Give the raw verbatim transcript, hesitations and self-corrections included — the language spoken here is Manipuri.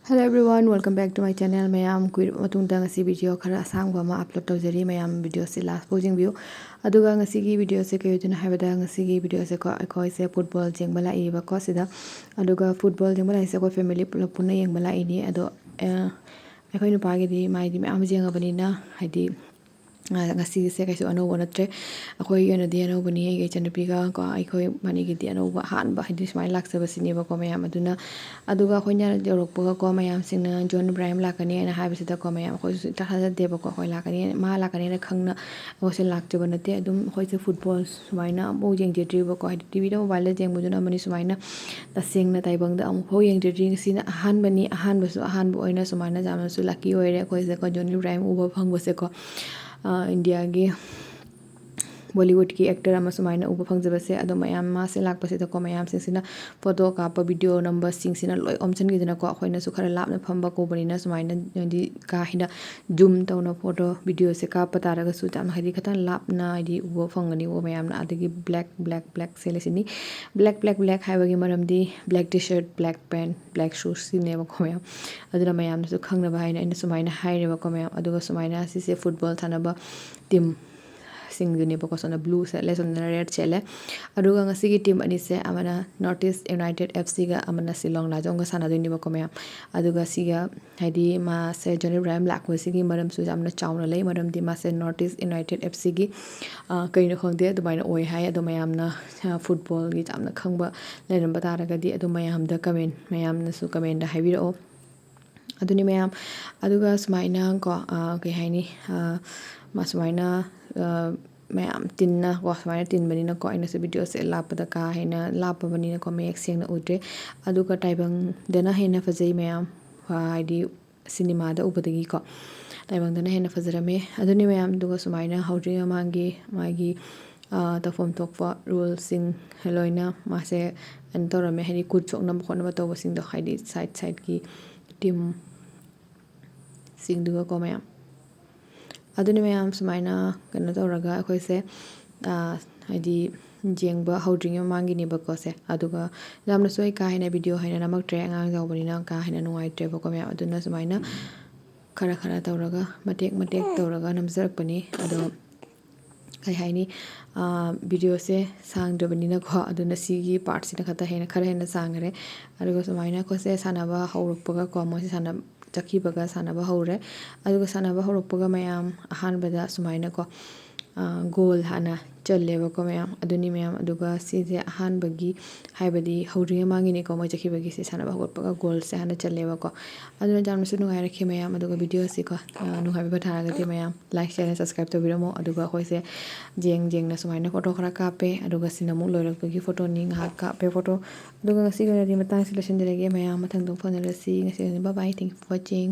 Hello everyone, welcome back to my channel. ꯃꯌꯥꯝ ꯀꯨꯏꯔꯕ ꯃꯇꯨꯡꯗ ꯉꯁꯤ video ꯈꯔ ꯑꯁꯥꯡꯕ ꯑꯃ upload ꯇꯧꯖꯔꯤ꯫ ꯃꯌꯥꯝ videoꯁꯦ last ꯐꯥꯎ ꯌꯦꯡꯕꯤꯌꯨ꯫ ꯑꯗꯨꯒ ꯉꯁꯤꯒꯤ videoꯁꯦ ꯀꯩ ꯑꯣꯏꯗꯣꯏꯅꯣ ꯍꯥꯏꯕꯗ, ꯉꯁꯤꯒꯤ videoꯁꯦꯀꯣ, ꯑꯩꯈꯣꯏꯁꯦ football ꯌꯦꯡꯕ ꯂꯥꯛꯏꯕꯀꯣ ꯁꯤꯗ꯫ ꯑꯗꯨꯒ football ꯌꯦꯡꯕ ꯂꯥꯛꯏꯁꯦ ꯑꯩꯈꯣꯏ family ꯄꯨꯂꯞ ꯄꯨꯟꯅ ꯌꯦꯡꯕ ꯂꯥꯛꯏꯅꯤ꯫ ꯑꯗꯣ, ꯑ, ꯑꯩꯈꯣꯏ ꯅꯨꯄꯥꯒꯤꯗꯤ ꯃꯥꯏꯗꯤ ꯃꯌꯥꯝ ꯌꯦꯡꯉꯕꯅꯤꯅ, ꯍꯥꯏꯗꯤ, ꯑ, ꯉꯁꯤꯁꯦ ꯀꯩꯁꯨ ꯑꯅꯧꯕ ꯅꯠꯇ꯭ꯔꯦ꯫ ꯑꯩꯈꯣꯏꯒꯤ ꯑꯣꯏꯅꯗꯤ ꯑꯅꯧꯕꯅꯤ, ꯑꯩꯒꯤ ꯏꯆꯟꯅꯨꯄꯤꯒ ꯀꯣ, ꯑꯩꯈꯣꯏ ꯃꯅꯤꯒꯤꯗꯤ ꯑꯅꯧꯕ, ꯑꯍꯥꯟꯕ, ꯍꯥꯏꯗꯤ, ꯁꯨꯃꯥꯏꯅ ꯂꯥꯛꯆꯕꯁꯤꯅꯦꯕꯀꯣ, ꯃꯌꯥꯝ꯫ ꯑꯗꯨꯅ, ꯑꯗꯨꯒ ꯑꯩꯈꯣꯏꯅ ꯌꯧꯔꯛꯄꯒꯀꯣ, ꯃꯌꯥꯝꯁꯤꯡꯅ "ꯖꯣꯟ ꯏꯕ꯭ꯔꯥꯍꯤꯝ ꯂꯥꯛꯀꯅꯤ" ꯍꯥꯏꯅ ꯍꯥꯏꯕꯁꯤꯗꯀꯣ, ꯃꯌꯥꯝ ꯑꯩꯈꯣꯏꯁꯨ ꯏꯊꯥ ꯊꯥꯖꯗꯦꯕꯀꯣ, ꯑꯩꯈꯣꯏ ꯂꯥꯛꯀꯅꯤ, ꯃꯥ ꯂꯥꯛꯀꯅꯤ ꯍꯥꯏꯅ ꯈꯪꯅ ꯑꯩꯈꯣꯏꯁꯦ ꯂꯥꯛꯆꯕ ꯅꯠꯇꯦ꯫ ꯑꯗꯨꯝ ꯑꯩꯈꯣꯏꯁꯦ football ꯁꯨꯃꯥꯏꯅ ꯑꯃꯐꯥꯎ ꯌꯦꯡꯖꯗ꯭ꯔꯤꯕꯀꯣ, ꯍꯥꯏꯗꯤ, TVꯗ, mobileꯗ ꯌꯦꯡꯕꯗꯨꯅ ꯑꯃꯅꯤ, ꯁꯨꯃꯥꯏꯅ ꯇꯁꯦꯡꯅ ꯇꯥꯏꯕꯪꯗ ꯑꯃꯨꯛꯐꯥꯎ ꯌꯦꯡꯖꯗ꯭ꯔꯤ꯫ ꯉꯁꯤꯅ ꯑꯍꯥꯟꯕꯅꯤ, ꯑꯍꯥꯟꯕꯁꯨ ꯑꯍꯥꯟꯕ ꯑꯣꯏꯅ ꯁꯨꯃꯥꯏꯅ ꯌꯥꯝꯅꯁꯨ lucky ꯑꯣꯏꯔꯦ ꯑꯩꯈꯣꯏꯁꯦꯀꯣ, ꯖꯣꯟ ꯏꯕ꯭ꯔꯥꯍꯤꯝ ꯎꯕ ꯐꯪꯕꯁꯦꯀꯣ꯫ ꯑ, ꯏꯟꯗꯤꯌꯥꯒꯤ Bollywoodꯀꯤ actor ꯑꯃ ꯁꯨꯃꯥꯏꯅ ꯎꯕ ꯐꯪꯖꯕꯁꯦ꯫ ꯑꯗꯣ ꯃꯌꯥꯝ ꯃꯥꯁꯦ ꯂꯥꯛꯄꯁꯤꯗꯀꯣ, ꯃꯌꯥꯝꯁꯤꯡꯁꯤꯅ photo ꯀꯥꯞꯄ, video ꯅꯝꯕꯁꯤꯡꯁꯤꯅ ꯂꯣꯏ ꯑꯣꯝꯁꯤꯟꯈꯤꯗꯅꯀꯣ, ꯑꯩꯈꯣꯏꯅꯁꯨ ꯈꯔ ꯂꯥꯞꯅ ꯐꯝꯕ ꯀꯧꯕꯅꯤꯅ, ꯁꯨꯃꯥꯏꯅ ꯍꯥꯏꯗꯤ ꯀꯥ ꯍꯦꯟꯅ zoom ꯇꯧꯅ photo videoꯁꯦ ꯀꯥꯞꯄ ꯇꯥꯔꯒꯁꯨ ꯌꯥꯝꯅ, ꯍꯥꯏꯗꯤ, ꯈꯤꯇꯪ ꯂꯥꯞꯅ, ꯍꯥꯏꯗꯤ, ꯎꯕ ꯐꯪꯒꯅꯤꯀꯣ ꯃꯌꯥꯝꯅ꯫ ꯑꯗꯒꯤ black, black, black ꯁꯦꯠꯂꯤꯁꯤꯅꯤ꯫ Black, black, black ꯍꯥꯏꯕꯒꯤ ꯃꯔꯝꯗꯤ black T-shirt, black pant, black shoes ꯁꯤꯅꯦꯕꯀꯣ ꯃꯌꯥꯝ꯫ ꯑꯗꯨꯅ ꯃꯌꯥꯝꯅꯁꯨ ꯈꯪꯅꯕ ꯍꯥꯏꯅ ꯑꯩꯅ ꯁꯨꯃꯥꯏꯅ ꯍꯥꯏꯔꯦꯕꯀꯣ ꯃꯌꯥꯝ꯫ ꯑꯗꯨꯒ ꯁꯨꯃꯥꯏꯅ ꯁꯤꯁꯦ football ꯁꯥꯟꯅꯕ team ꯁꯤꯡꯗꯨꯅꯦꯕꯀꯣ꯫ ꯁꯣꯝꯗ blue ꯁꯦꯠꯂꯦ, ꯁꯣꯝꯗꯅ red ꯁꯦꯠꯂꯦ꯫ ꯑꯗꯨꯒ ꯉꯁꯤꯒꯤ team ꯑꯅꯤꯁꯦ, ꯑꯃꯅ North East United FCꯒ, ꯑꯃꯅ Shillong Lajongꯒ ꯁꯥꯟꯅꯗꯣꯏꯅꯦꯕꯀꯣ ꯃꯌꯥꯝ꯫ ꯑꯗꯨꯒ ꯁꯤꯒ, ꯍꯥꯏꯗꯤ, ꯃꯥꯁꯦ, ꯖꯣꯟ ꯏꯕ꯭ꯔꯥꯍꯤꯝ ꯂꯥꯛꯄꯁꯤꯒꯤ ꯃꯔꯝꯁꯨ ꯌꯥꯝꯅ ꯆꯥꯎꯅ ꯂꯩ, ꯃꯔꯝꯗꯤ ꯃꯥꯁꯦ North East United FCꯒꯤ, ꯑ, ꯀꯩꯅꯣ ꯈꯪꯗꯦ, ꯑꯗꯨꯃꯥꯏꯅ ꯑꯣꯏ ꯍꯥꯏ꯫ ꯑꯗꯣ ꯃꯌꯥꯝꯅ, ꯑ, footballꯒꯤ ꯌꯥꯝꯅ ꯈꯪꯕ ꯂꯩꯔꯝꯕ ꯇꯥꯔꯒꯗꯤ, ꯑꯗꯨ ꯃꯌꯥꯝꯗ comment, ꯃꯌꯥꯝꯅꯁꯨ commentꯗ ꯍꯥꯏꯕꯤꯔꯛꯑꯣ꯫ ꯑꯗꯨꯅꯤ ꯃꯌꯥꯝ꯫ ꯑꯗꯨꯒ ꯁꯨꯃꯥꯏꯅ ꯀꯣ, ꯑ, ꯀꯩ ꯍꯥꯏꯅꯤ, ꯑ, ꯃꯥ ꯁꯨꯃꯥꯏꯅ, ꯑ, ꯃꯌꯥꯝ ꯇꯤꯟꯅ ꯀꯣ, ꯁꯨꯃꯥꯏꯅ ꯇꯤꯟꯕꯅꯤꯅꯀꯣ, ꯑꯩꯅꯁꯨ videoꯁꯦ ꯂꯥꯞꯄꯗ ꯀꯥ ꯍꯦꯟꯅ ꯂꯥꯞꯄꯕꯅꯤꯅꯀꯣ, ꯃꯌꯦꯛ ꯁꯦꯡꯅ ꯎꯗ꯭ꯔꯦ꯫ ꯑꯗꯨꯒ ꯇꯥꯏꯕꯪꯗꯅ ꯍꯦꯟꯅ ꯐꯖꯩ ꯃꯌꯥꯝ, ꯑ, ꯍꯥꯏꯗꯤ cinemaꯗ ꯎꯕꯗꯒꯤꯀꯣ, ꯇꯥꯏꯕꯪꯗꯅ ꯍꯦꯟꯅ ꯐꯖꯔꯝꯃꯦ꯫ ꯑꯗꯨꯅꯤ ꯃꯌꯥꯝ꯫ ꯑꯗꯨꯒ ꯁꯨꯃꯥꯏꯅ ꯍꯧꯗ꯭ꯔꯤꯉꯩ ꯃꯃꯥꯡꯒꯤ ꯃꯥꯒꯤ, ꯑ, ꯇꯧꯐꯝ ꯊꯣꯛꯄ ruleꯁꯤꯡ ꯂꯣꯏꯅ ꯃꯥꯁꯦ ꯀꯩꯅꯣ ꯇꯧꯔꯝꯃꯦ, ꯍꯥꯏꯗꯤ ꯈꯨꯠ ꯁꯣꯛꯅꯕ ꯈꯣꯠꯅꯕ ꯇꯧꯕꯁꯤꯡꯗꯣ, ꯍꯥꯏꯗꯤ side sideꯀꯤ teamꯁꯤꯡꯗꯨꯒꯀꯣ ꯃꯌꯥꯝ꯫ ꯑꯗꯨꯅꯤ ꯃꯌꯥꯝ, ꯁꯨꯃꯥꯏꯅ ꯀꯩꯅꯣ ꯇꯧꯔꯒ ꯑꯩꯈꯣꯏꯁꯦ, ꯑ, ꯍꯥꯏꯗꯤ ꯌꯦꯡꯕ ꯍꯧꯗ꯭ꯔꯤꯉꯩ ꯃꯃꯥꯡꯒꯤꯅꯦꯕꯀꯣ ꯁꯦ꯫ ꯑꯗꯨꯒ ꯌꯥꯝꯅꯁꯨ ꯑꯩ ꯀꯥ ꯍꯦꯟꯅ ꯚꯤꯗꯤꯑꯣ ꯍꯦꯟꯅ ꯅꯝꯃꯛꯇ꯭ꯔꯦ, ꯑꯉꯥꯡ ꯌꯥꯎꯕꯅꯤꯅ ꯀꯥ ꯍꯦꯟꯅ ꯅꯨꯡꯉꯥꯏꯇ꯭ꯔꯦꯕꯀꯣ ꯃꯌꯥꯝ꯫ ꯑꯗꯨꯅ ꯁꯨꯃꯥꯏꯅ ꯈꯔ ꯈꯔ ꯇꯧꯔꯒ, ꯃꯇꯦꯛ ꯃꯇꯦꯛ ꯇꯧꯔꯒ ꯅꯝꯖꯔꯛꯄꯅꯤ꯫ ꯑꯗꯣ ꯀꯩ ꯍꯥꯏꯅꯤ, ꯚꯤꯗꯤꯑꯣꯁꯦ ꯁꯥꯡꯗ꯭ꯔꯕꯅꯤꯅꯀꯣ, ꯑꯗꯨꯅ ꯁꯤꯒꯤ ꯄꯥꯔꯠꯁꯤꯅ ꯈꯛꯇ ꯍꯦꯟꯅ, ꯈꯔ ꯍꯦꯟꯅ ꯁꯥꯡꯈ꯭ꯔꯦ꯫ ꯑꯗꯨꯒ ꯁꯨꯃꯥꯏꯅ ꯑꯩꯈꯣꯏꯁꯦ ꯁꯥꯟꯅꯕ ꯍꯧꯔꯛꯄꯒꯀꯣ, ꯃꯣꯏꯁꯦ ꯁꯥꯟꯅ ꯆꯠꯈꯤꯕꯒ ꯁꯥꯟꯅꯕ ꯍꯧꯔꯦ꯫ ꯑꯗꯨꯒ ꯁꯥꯟꯅꯕ ꯍꯧꯔꯛꯄꯒ ꯃꯌꯥꯝ ꯑꯍꯥꯟꯕꯗ ꯁꯨꯃꯥꯏꯅꯀꯣ, ꯒꯣꯜ ꯍꯥꯟꯅ ꯆꯜꯂꯦꯕꯀꯣ ꯃꯌꯥꯝ꯫ ꯑꯗꯨꯅꯤ ꯃꯌꯥꯝ꯫ ꯑꯗꯨꯒ ꯁꯤꯁꯦ ꯑꯍꯥꯟꯕꯒꯤ, ꯍꯥꯏꯕꯗꯤ ꯍꯧꯗ꯭ꯔꯤꯉꯩ ꯃꯃꯥꯡꯒꯤꯅꯤꯀꯣ, ꯃꯣꯏ ꯆꯠꯈꯤꯕꯒꯤꯁꯦ ꯁꯥꯟꯅꯕ ꯍꯧꯒꯠꯄꯒ ꯒꯣꯜꯁꯦ ꯍꯥꯟꯅ ꯆꯜꯂꯦꯕꯀꯣ꯫ ꯑꯗꯨꯅ ꯌꯥꯝꯅꯁꯨ ꯅꯨꯡꯉꯥꯏꯔꯛꯈꯤ ꯃꯌꯥꯝ꯫ ꯑꯗꯨꯒ ꯚꯤꯗꯤꯑꯣꯁꯤꯀꯣ, ꯅꯨꯡꯉꯥꯏꯕꯤꯕ ꯇꯥꯔꯒꯗꯤ ꯃꯌꯥꯝ like, share, subscribe ꯇꯧꯕꯤꯔꯝꯃꯣ꯫ ꯑꯗꯨꯒ ꯑꯩꯈꯣꯏꯁꯦ ꯌꯦꯡ ꯌꯦꯡꯅ ꯁꯨꯃꯥꯏꯅ ꯐꯣꯇꯣ ꯈꯔ ꯀꯥꯞꯄꯦ꯫ ꯑꯗꯨꯒ ꯁꯤꯅ ꯑꯃꯨꯛ ꯂꯣꯏꯔꯛꯄꯒꯤ ꯐꯣꯇꯣꯅꯤ, ꯉꯥꯏꯍꯥꯛ ꯀꯥꯞꯄꯦ ꯐꯣꯇꯣ꯫ ꯑꯗꯨꯒ ꯉꯁꯤꯒꯤ ꯑꯣꯏꯅꯗꯤ ꯃꯇꯥꯡꯁꯤ ꯂꯣꯏꯁꯤꯟꯖꯔꯒꯦ ꯃꯌꯥꯝ꯫ ꯃꯊꯪꯗ ꯑꯃꯨꯛ ꯐꯥꯎꯅꯔꯁꯤ꯫ ꯉꯁꯤꯒꯤ ꯑꯣꯏꯅ bye bye, thank you for watching꯫